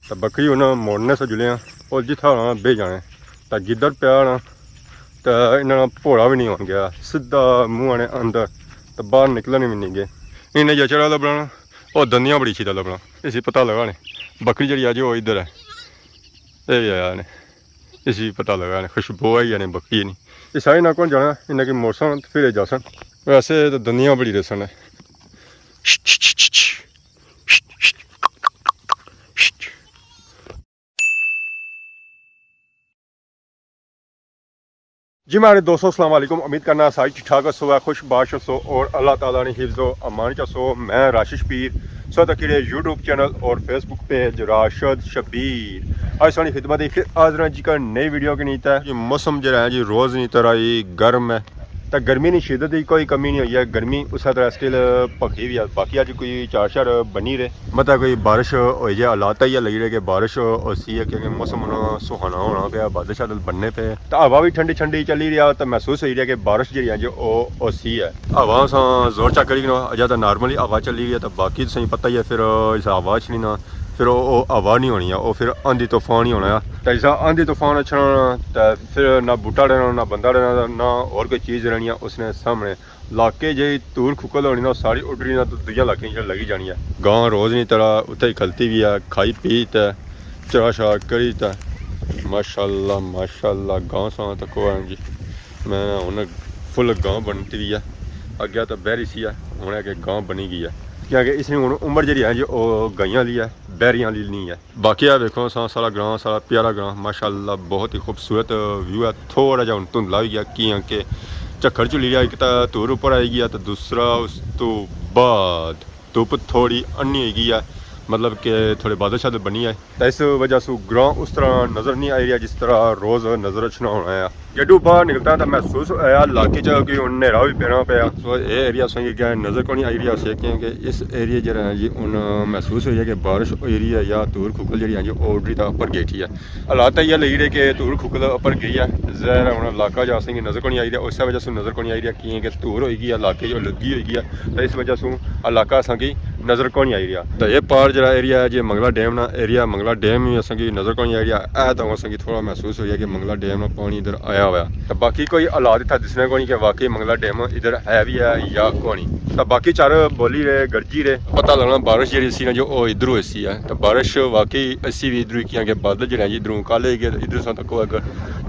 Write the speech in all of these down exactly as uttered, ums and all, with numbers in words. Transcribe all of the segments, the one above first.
تے بکری انہاں موڑنے سے جلیاں، او جتھا ہونا بہی جانے۔ تے گدڑ پیا ہونا، تے انہاں نا پوڑا وی نہیں ہون گیا، سدھا منہ آنے اندر، تے باہر نکلنے وی نہیں گئے۔ انہیں جیہڑا چڑا لبنا نا، او دندیاں بڑی چیزا لبنا۔ اسی پتہ لگا نے، بکری جیہڑی اج او ادھر ہے، اے وی آیا نے، اسی پتہ لگا نے، خوشبو آئی جانے بکری نی۔ اے سارے نہ کون جانا، انہاں کی موڑسن تے پھر اے جاسن۔ ویسے تے دندیاں بڑی ریسن ہے۔ جی میرے دوستو، السلام علیکم۔ امید کرنا سارے ٹھیک ٹھاک ہسو، خوش باش ہسو اور اللہ تعالیٰ نے حفظ و امان چ ہسو۔ میں راشد شبیر، سو تک یوٹیوب چینل اور فیس بک پیج راشد شبیر۔ آج سانی خدمت ہی پھر حاضر ہاں جی کا نئی ویڈیو کے نیت ہے۔ یہ موسم جڑا ہے جی روز نی طرح ہی گرم ہے، تے گرمی نی شدت دی کوئی کمی نہیں ہوئی ہے۔ گرمی اسے طرح سٹل پکھی ہوئی ہے، باقی اج کوئی چار شار بنی رہے، مطلب کوئی بارش ہوئی جائے، حالات یہ لگی رہے کہ بارش ہوسی ہے، کیونکہ موسم ہن سہانا ہونا پیا، بادل شادل بننے پے، تے ہوا بھی ٹھنڈی ٹھنڈی چلی رہی ہے، تے محسوس ہوئی رہا کہ بارش جیہڑی ہے جو او ہوسی ہے۔ ہوا سا زور چا کری نا، اجا تے نارملی ہوا چلی رہی ہے، تے باقی تساں پتہ ہی ہے پھر اس ہوا اچھنی نا، پھر او، او ہوا نہیں ہونی ہے، او پھر آندھی طوفان ہی ہونا ہے۔ تے جسا آندھی طوفان اچھنا نا، تے پھر نہ بوٹا رہنا، نہ بندہ رہنا، نہ اور کوئی چیز رہنی ہے اس نے سامنے۔ علاقے جے دھوڑ کھکل ہونی نا، ساری اڈری نا، تے دوجے علاقے چ لگی جانی ہے۔ گاں روز نی طرح اتھے ہی کھلتی وی ہے، کھائی پی تے چرا شرا کری تے ماشاءاللہ، ماشاءاللہ، گاں ساں تکو ہے جی۔ میں ہن فل گاں بنتی وی ہے، اگے تے بہری سی ہے، ہن اگے گاں بنی گئی ہے، کیونکہ اس نی ہن عمر جیہڑی ہے جی او گائیاں آلی ہے، بہریاں آلی نہیں ہے۔ باقی اے ویکھو ساں سارا گراں، سارا پیارا گراں، ماشاءاللہ بہت ہی خوبصورت ویو ہے۔ تھوڑا جہا ہن دھندلا ہوئی گیا، کیاں کہ جھکھڑ جھلی گیا، ایک تاں دھوڑ اپر آئی گیا، تے دوسرا اس تو بعد دھوپ تھوڑی انی ہوئی گئی ہے، مطلب کہ تھوڑے بادل شادل بنی آئے، تے اس وجہ سوں گراں اس طرح نظر نہیں آئی رہیا جس طرح روز نظر اچھنا ہونا ہے۔ جڈو باہر نکلتا تاں محسوس ہویا علاقے چ کہ ہن نیرا وی پینا پیا۔ سو اے ایریا اساں کی کیا نظر کونی آئی رہیا سے، کیونکہ اس ایریا جیہڑا ہے جی ہن محسوس ہوئی ہے کہ بارش ہوئی رہی ہے یا دھوڑ کھکل جیہڑی ہے جی او اڈری تے اپر گئی ہے۔ حالات یہ لگی رہے کہ دھوڑ کھکل اپر گئی ہے، ظاہر ہے ہن علاقہ جا اساں کی نظر کونی آئی رہیا، اس وجہ سوں نظر کونی آئی رہیا، کیونکہ دھوڑ ہوئی گئی ہے، علاقے جو لگی ہوئی ہے، تے اس وجہ سوں علاقہ اساں کی نظر کونی آئی رہیا۔ تے اے پار جیہڑا ایریا ہے جی منگلا ڈیم نا، ایریا منگلا ڈیم وی اساں کی نظر کونی آئی رہیا۔ اے تاں اساں کی تھوڑا محسوس ہوئی ہے کہ منگلا ڈیم نا پانی ادھر آیا ہویا۔ تے باقی کوئی حالات اتھا دسنے کونی کہ واقعی منگلا ڈیم ادھر ہے وی ہے یا کونی۔ تے باقی چار بولی رہے، گرجی رہے۔ پتہ لگنا بارش جیہڑی سی نا جو او ادھروں ایسی ہے۔ تے بارش واقعی ایسی وی ادھروں، کیاں کہ بادل جیہڑے ہیں جی ادھروں کالے گئے، ادھروں ساں تک اگر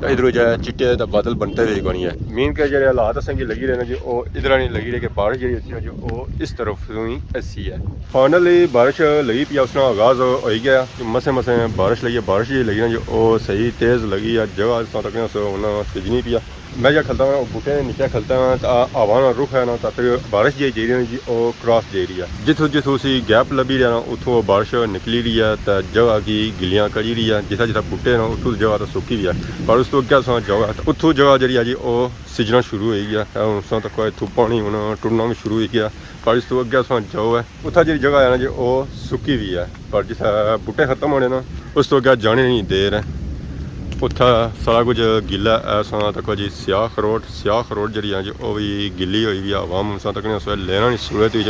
تے ادھروں جا چٹے تے بادل بنتے ہوئے کونی ہے۔ مین کہ جیہڑے حالات اساں کی لگی رہے نا جی او ادھر نہیں لگی رہے کہ بارش جیہڑی ایسی نا جو او اس طرف سوں ہی ایسی ہے۔ فائنلی بارش لگی پیا، اس نا آغاز ہوئی گیا۔ مسے مسے بارش لگی ہے، بارش جیہڑی لگی نا جو او صحیح تیز لگی ہے۔ جگہ تساں تکنے سو ہن سجنی پیا۔ میں جا کھلتا ہاں، بوٹے نے نیچے کھلتا ہاں، تاں ہوا نا رخ ہے نا، تاں پھر بارش جیہڑی جیہڑی نا جی او کراس جائی رہی ہے۔ جتھوں جتھوں اسی گیپ لبھی رہیا نا، اتھوں بارش نکلی رہی ہے، تاں جگہ کی گلیاں کری رہی ہے۔ جتھا جتھا بوٹے نا، اتھوں جگہ تاں سکی رہی ہے۔ پر اس تو اگے اساں جاؤ ہے، تاں اتھوں جگہ جیہڑی ہے جی او سجنا شروع ہوئی گیا ہے۔ ہن اساں تک اتھوں پانی ہن ٹرنا وی شروع ہوئی گیا۔ پر اس تو اگے اساں جاؤ ہے، اتھا جیہڑی جگہ ہے نا جی او سکی ہوئی ہے، پر جتھے بوٹے ختم ہونے نا، اس تو اگے جانے نی دیر ہے۔ اتھا سارا کچھ گلا ہے۔ اساں تکو جی سیاہ خروٹ، سیاہ خروٹ جیہڑی ہے جی او وی گلی ہوئی وی ہے۔ عوام اساں تکنے اس ویلے لینا نی صورت وچ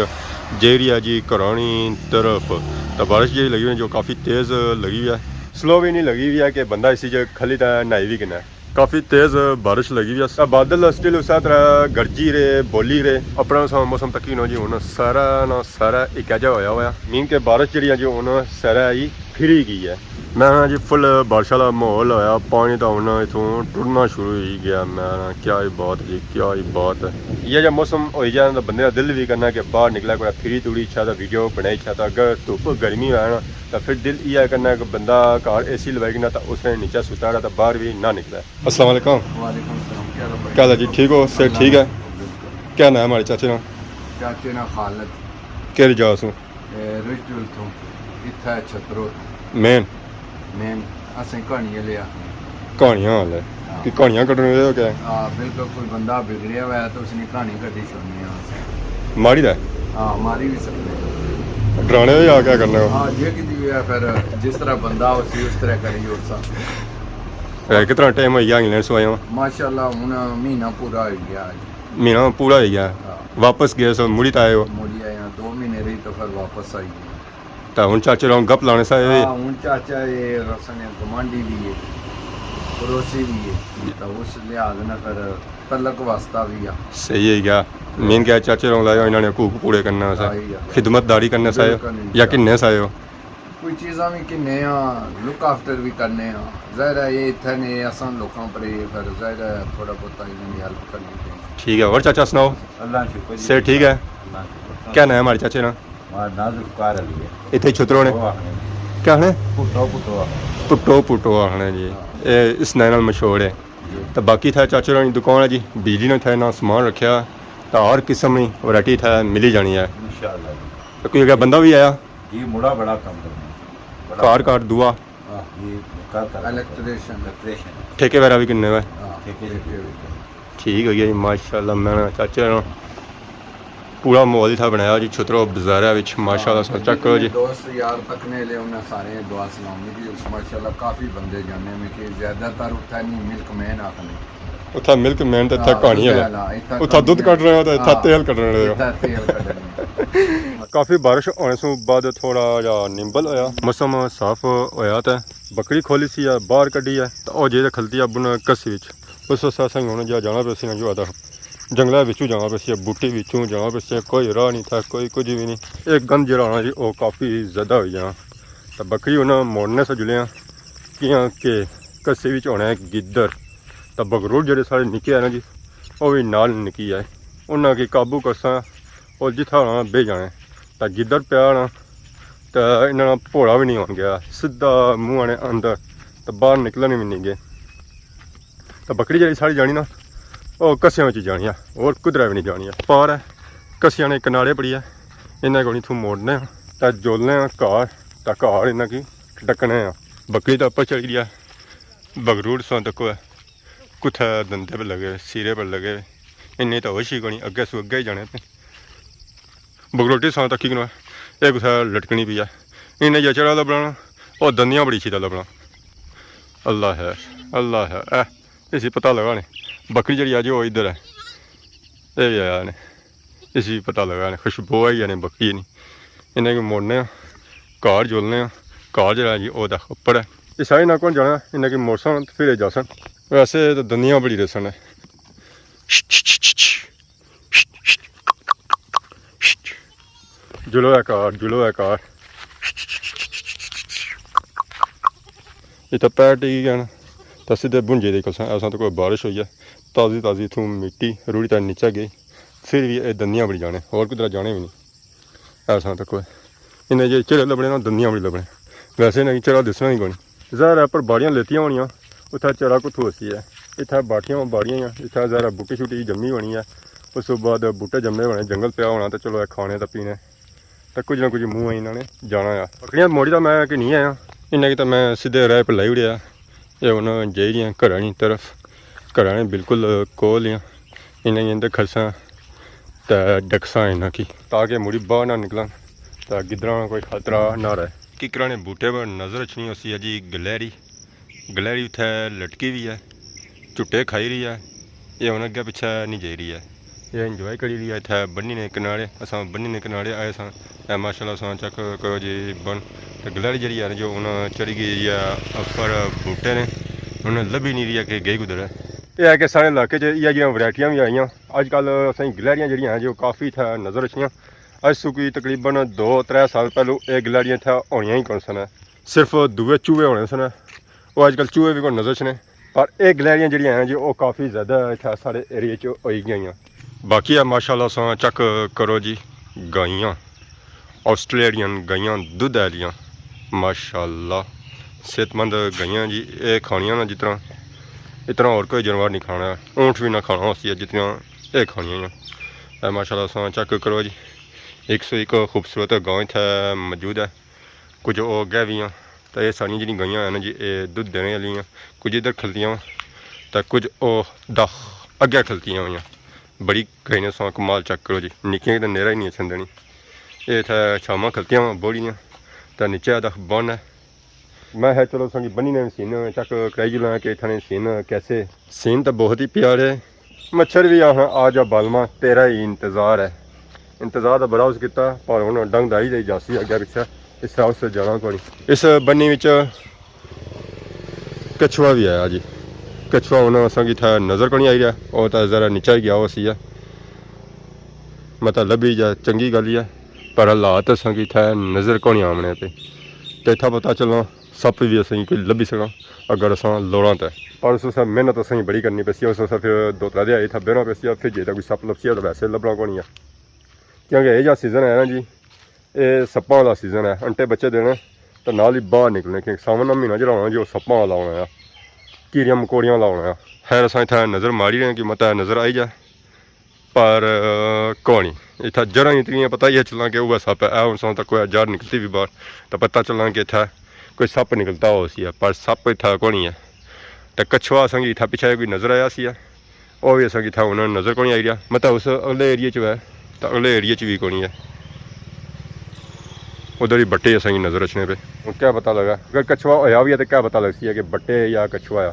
جیہڑی ہے جی گھراں نی طرف۔ تاں بارش جیہڑی لگی ہوئی ہے جو کافی تیز لگی ہوئی ہے، سلو وی نہیں لگی ہوئی ہے کہ بندہ اسی چ کھلی تے نہائی وی کنے۔ کافی تیز بارش لگی ہوئی ہے۔ بادل سٹل اسے طرح گرجی رہے، بولی رہے۔ اپنا سا موسم تکی نو جی ہن سارا نا سارا اکیجا ہویا ہویا۔ مین کہ بارش جیہڑی ہے جی ہن سارا ہی پھری گئی ہے۔ میں نا جی فل بارش والا ماحول ہویا، پانی تاں ہن اتھوں ٹرنا شروع ہوئی گیا۔ میں نا کیا ہی بات جی، کیا ہی بات ہے۔ یہ جا موسم ہوئی جائے تاں بندے دا دل وی کرنا کہ باہر نکلے، کوئی پھری توڑی اچھا تاں ویڈیو بنائی اچھا تاں۔ اگر دھوپ گرمی ہویا نا تاں پھر دل یہ کرنا کہ بندہ گھر اے سی لوائی کنا تاں اس نے نیچے ستا رہا تاں باہر وی نہ نکلے۔ السلام علیکم۔ وعلیکم السلام، کیا حال ہے بھائی؟ کیا حال ہے جی؟ ٹھیک ہو؟ صحت ٹھیک ہے؟ بالکل۔ کیا نام ہے ہمارے چاچے نا؟ چاچے نا خالد۔ کہڑی جگہ سوں؟ اے رجڈل تھوں، اتھا ہے چھترو تھوں۔ مین؟ مین، اسیں کہانی والے آخنے۔ کہانیاں والے؟ ہاں۔ کہ کہانیاں کڈنے ہو کیا؟ ہاں، بالکل، کوئی بندہ بگڑیا ہوا ہے تو اس نے کہانی کڈی چھوڑنی ہے اسیں۔ ماڑی دا؟ ہاں، ماری وی سکنے۔ ڈرانے ہو یا کیا کرنے ہو؟ ہاں، جے کی دی ہے پھر جس طرح بندہ ہو سی اس طرح کری اور سا۔ اے، کتنا ٹائم ہوئی گیا انگلینڈ سوں آئے ہو؟ ماشاءاللہ، ہن مہینہ پورا ہوئی گیا اج۔ مہینہ پورا ہوئی گیا؟ ہاں۔ واپس گئے سو، مڑی تے آئے ہو؟ مڑی آئے ہاں، دو مہینے رہی تو پھر واپس آئی گئے۔ تاں ہن چاچے راں گپ لانے سا اے۔ ہاں، ہن چاچا اے اساں نے گوانڈی وی اے، پڑوسی وی اے، تاں اس لحاظ نال پھر تعلق واسطہ وی آ۔ صحیح ہے گیا۔ مین کیا چاچے راں لایا، انہاں نے حقوق پورے کرنا سا، ہاں، یہ گیا۔ خدمت داری کرنا سا، بالکل انشاءاللہ۔ یا کنے سا ہو؟ کوئی چیزاں وی کنے آ، لک آفٹر وی کرنے آ۔ ظاہر ہے اے اتھے نے، اساں لوکاں پر اے، پھر ظاہر ہے تھوڑا بہت انہاں دی ہیلپ کرنی پئی۔ ٹھیک ہے، اور چاچا سناؤ؟ اللہ شکر جی۔ صحت ٹھیک ہے؟ اللہ شکر۔ کیا نام ہے ہمارے چاچے نا؟ ہمارا نام ذوالفقار علی ہے۔ اتھے چھترو نے؟ پٹو آخنے۔ کیا آخنے؟ پٹو، پٹو آخنے۔ پٹو، پٹو آخنے جی۔ ہاں۔ اے اس ناں نال مشہور ہے۔ جی۔ تے باقی تھا چاچے رانی دکان ہے جی، بجلی نے تھا نہ سامان رکھیا، تے ہر قسم نی ورائٹی تھا ملی جانی ہے۔ انشاءاللہ جی۔ تے کوئی اگر بندہ بھی آیا؟ جی، مڑا بڑا کم کرنا۔ بڑا کار کار دعا۔ ہاں، جی، کار کار الیکٹریشن۔ الیکٹریشن۔ ٹھیکے وغیرہ بھی کنے ہوئے؟ ہاں، ٹھیکے بھی۔ ٹھیک ہو گیا جی، ماشاءاللہ، میں چاچے نا پورا ماحول اتھا بنایا جی، چھترو بازارے وچ، ماشاءاللہ، سا چیک کرو جی۔ دوست یار تکنے لے، انہاں سارے دعا سلام کی، ماشاءاللہ، کافی بندے جانے میں کہ زیادہ تر اتھا نہیں، ملک مین آخنے۔ اتھا ملک مین تے اتھا ہاں، کہانی دودھ ہے۔ والا، اتھا اتھا دودھ کہانی کٹ رہے ہو تے اتھا ہاں، تیل کڈنے لگے ہو۔ اتھا تیل کڈنے۔ کافی بارش ہونے سوں بعد تھوڑا جا نمبل ہویا، موسم صاف ہویا تے بکری کھولی سی ہے، باہر کڈی ہے، تے او جے کھلتی ہے بن کسی وچ۔ اس واسطے اساں ہن جا جانا پیا سی نا جو آدھا جنگلے وچوں جانا پیا سی، بوٹے وچوں جانا پیا سی، کوئی راہ نہیں تھا، کوئی کچھ بھی نہیں۔ ایک گند جڑا ہونا جی، او کافی زیادہ ہوئی جانا۔ تے بکری انہاں موڑنے سے جلیاں، کیاں کہ کسی وچ ہونا ہے گدڑ۔ تے بگروٹ جڑے سارے نکے ہیں نا جی، او بھی نال نکی ہے۔ انہاں کی قابو کرساں، او جتھا ہونا بہ جانے۔ تے گدڑ پیا ہونا، تے انہاں نا پوڑا بھی نہیں ہون گیا، سدھا منہ آنے اندر، تے باہر نکلنے بھی نہیں گئے۔ تے بکری جیڑی ساڑی جانی نا، او کسیاں وچ جانی آ، اور کدرے وی نی جانی آ۔ پار ہے، کسیاں نے کنارے پڑی ہے، انہاں کو اتھوں موڑنے آ، تے جولنے آ گھار، تے گھار انہاں کی ڈکنے آ۔ بکری تے اوپر چڑھی گیا، بگروٹ سوں تکو ہے، کتھے دندے پر لگے، سیرے پر لگے، انہیں تے ہوش ہی کونی، اگے سوں اگے ہی جانے پے۔ بگروٹی ساں تکی کنو ہے، اے کتھے لٹکنی پئی ہے۔ انہیں یا چڑا لبنا، او دندیاں بڑی چیزاں لبنا۔ اللہ ہے، اللہ ہے، اے، اسی پتہ لگا نے۔ بکری جڑی اج او ادھر ہے۔ اے بھی آیا نے۔ اسی پتہ لگا نے، خوشبو آئی نے بکری نی۔ انہیں کو موڑنے آ، گھر جولنے آ، گھر جڑا جی او دا اوپر ہے۔ اے سارے نہ کون جانا، انہیں کی موڑسن تے پھر اے جاسن۔ ویسے تے دندیاں بڑی ریسن ہے۔ جلو ہے کار، جلو ہے کار۔ اتھا پیر ٹکی گیا نا، تاں سیدھے بھنجے دے کول ساں، ایساں تے کوئی بارش ہوئی ہے، تازی تازی اتھوں مٹی روڑی تے نیچے گئی، پھر بھی اے دندیاں بڑی جانے، اور کدھر جانے بھی نہیں۔ ایساں تے کوئی انہیں جے چڑے لبنے نا، دندیاں بڑی لبنے۔ ویسے انہیں چڑا دسنا ہی کونی۔ ظاہر ہے، پر باڑیاں لیتیاں ہونیاں، اتھا چرا کتھوں ہوسی ہے؟ اتھا باٹیاں باڑیاں ہیاں، اتھا ذرا بوٹی شوٹی جمی بنی ہے، اس تو بعد بوٹے جمے ہونے، جنگل پیا ہونا، تے چلو اے کھانے تے پینے تے کچھ نہ کچھ منہ انہاں نے جانا ہے۔ بکریاں موڑی تاں میں کہ نہیں آیا، انہاں کی تاں میں سیدھے راہ پر لائی اڑیا۔ اے ہن جائی رہیاں گھراں نی طرف، گھراں نے بالکل کول ہیاں، انہاں کی اندر کھڑساں تے ڈکساں انہاں کی، تاکہ مڑی باہر نہ نکلن تے گدڑاں نا کوئی خطرہ نہ رہے۔ ککراں نے بوٹے پر نظر اچھنی ہوسی ہے جی گلہری۔ گلہری اتھے لٹکی وی ہے، جھٹے کھائی رہی ہے۔ اے ہن اگے پچھے نی جائی رہی ہے۔ اے انجوائے کری رہی ہے اتھے بنی نے کنارے۔ اساں بنی نے کنارے آئے ساں۔ اے ماشاءاللہ اساں چیک کرو جی بن۔ تے گلہری جیڑی ہے جو ہن چڑھی گئی ہے اپر بوٹے نے، ہن لبھی نی رہی ہے کہ گئی کدھر ہے۔ اے ہے کہ ساڑے علاقے چ ایہا جیاں ورائٹیاں وی آئیاں۔ اج کل اساں گلہریاں جیڑیاں ہیں جو کافی اتھے نظر اچھیاں۔ اج سوں کوئی تقریباً دو ترے سال پہلو اے گلہریاں اتھے ہونیاں ہی کون سن۔ صرف دوئے چوہے ہونے سن۔ او اج کل چوہے وی کوئی نظر اچھنے۔ پر اے گلہریاں جیڑیاں ہیں جی، او کافی زیادہ اتھے ساڑے ایریے چ ہوئی گئیاں۔ باقی اے ماشاءاللہ ساں چیک کرو جی، گائیاں، آسٹریلین گائیاں، دودھ آلیاں، ماشاءاللہ صحت مند گائیاں جی۔ اے کھانیاں نا جتنا، اتنا اور کوئی جانور نہیں کھانا، اونٹ بھی نہ کھانا ہوسی ہے جتنا اے کھانیاں ہیں۔ اے ماشاءاللہ ساں چیک کرو جی، ایک سو ایک خوبصورت گاں اتھے موجود ہے۔ کچھ او اگے وی آں، تے اے ساریاں جیڑیاں گائیاں ہن جی، اے دودھ دینے آلیاں، کچھ ادھر کھلتیاں واں، تے کچھ او داخ اگے کھلتیاں ہویاں۔ بڑی گائیں نے ساں کمال چیک کرو جی، نکیاں کی تے نیرا ہی نہیں اچھن دینی۔ اے اتھے چھاواں کھلتیاں واں بوڑیاں، تے نیچے داخ بن ہے۔ میں ہے چلو سنگی بنی نے سین چیک کرائی جلاں کہ اتھاں نے سین کیسے۔ سین تے بہت ہی پیارے۔ مچھر وی آخنا آ جا بالما، تیرا ہی انتظار ہے۔ انتظار دا بڑا اس کیتا، پر ہن ڈنگ دائی دائی جاسی اگے پچھے۔ اس طرح اس جانا کونی۔ اس بنی وچ کچھوا بھی آیا جی۔ کچھوا ہن اساں کی اتھا نظر کونی آئی رہیا، او تاں ذرا نیچا ہی گیا ہوا سی۔ مطلب لبھی جا چنگی گل ہی ہے، پر حالات اساں کی اتھا نظر کونی آونے پے۔ تے اتھا پتہ چلنا سپ بھی اساں کی کوئی لبھی سکنا اگر اساں لوڑاں تے۔ پر اس واسطے محنت اساں کی بڑی کرنی پیسی، اس واسطے پھر دو ترے دیہاڑے اتھا بیہنا پیسی، پھر جے تاں کوئی سپ لبسی تاں ویسے لبھنا کونی ہے۔ کیونکہ ایہہ جا سیزن ہے نا جی، اے سپاں والا سیزن ہے، انٹے بچے دینے تے نال ہی باہر نکلنے، کیونکہ ساون نا مہینہ جیہڑا ہونا جی، او سپاں والا ہونا ہے، کیڑیاں مکوڑیاں والا ہونا ہے۔ خیر، اساں اتھا نظر ماری رہے ہیں کہ متہ نظر آئی جائے، پر کونی۔ اتھا جڑاں اتنیاں، پتہ ہی ہے چلاں کہ اوہ سپ ہے۔ اے ہن ساں تک کوئی جڑ نکلتی بھی باہر، تاں پتہ چلاں کہ اتھا کوئی سپ نکلتا ہو سی ہے، پر سپ اتھا کونی ہے۔ تے کچھوا اساں کی اتھا پچھے کوئی نظر آیا سی ہے، او وی اساں کی اتھا ہن نظر کونی آئی رہیا۔ مطلب اس اگلے ایریے چ ہے، تے اگلے ایریے چ وی کونی ہے۔ ادھر ہی بٹے اساں کی نظر اچھنے پے۔ ہن کیا پتہ لگا، اگر کچھوا ہویا وی ہے تے کیا پتہ لگ سی ہے کہ بٹے یا کچھوا ہے۔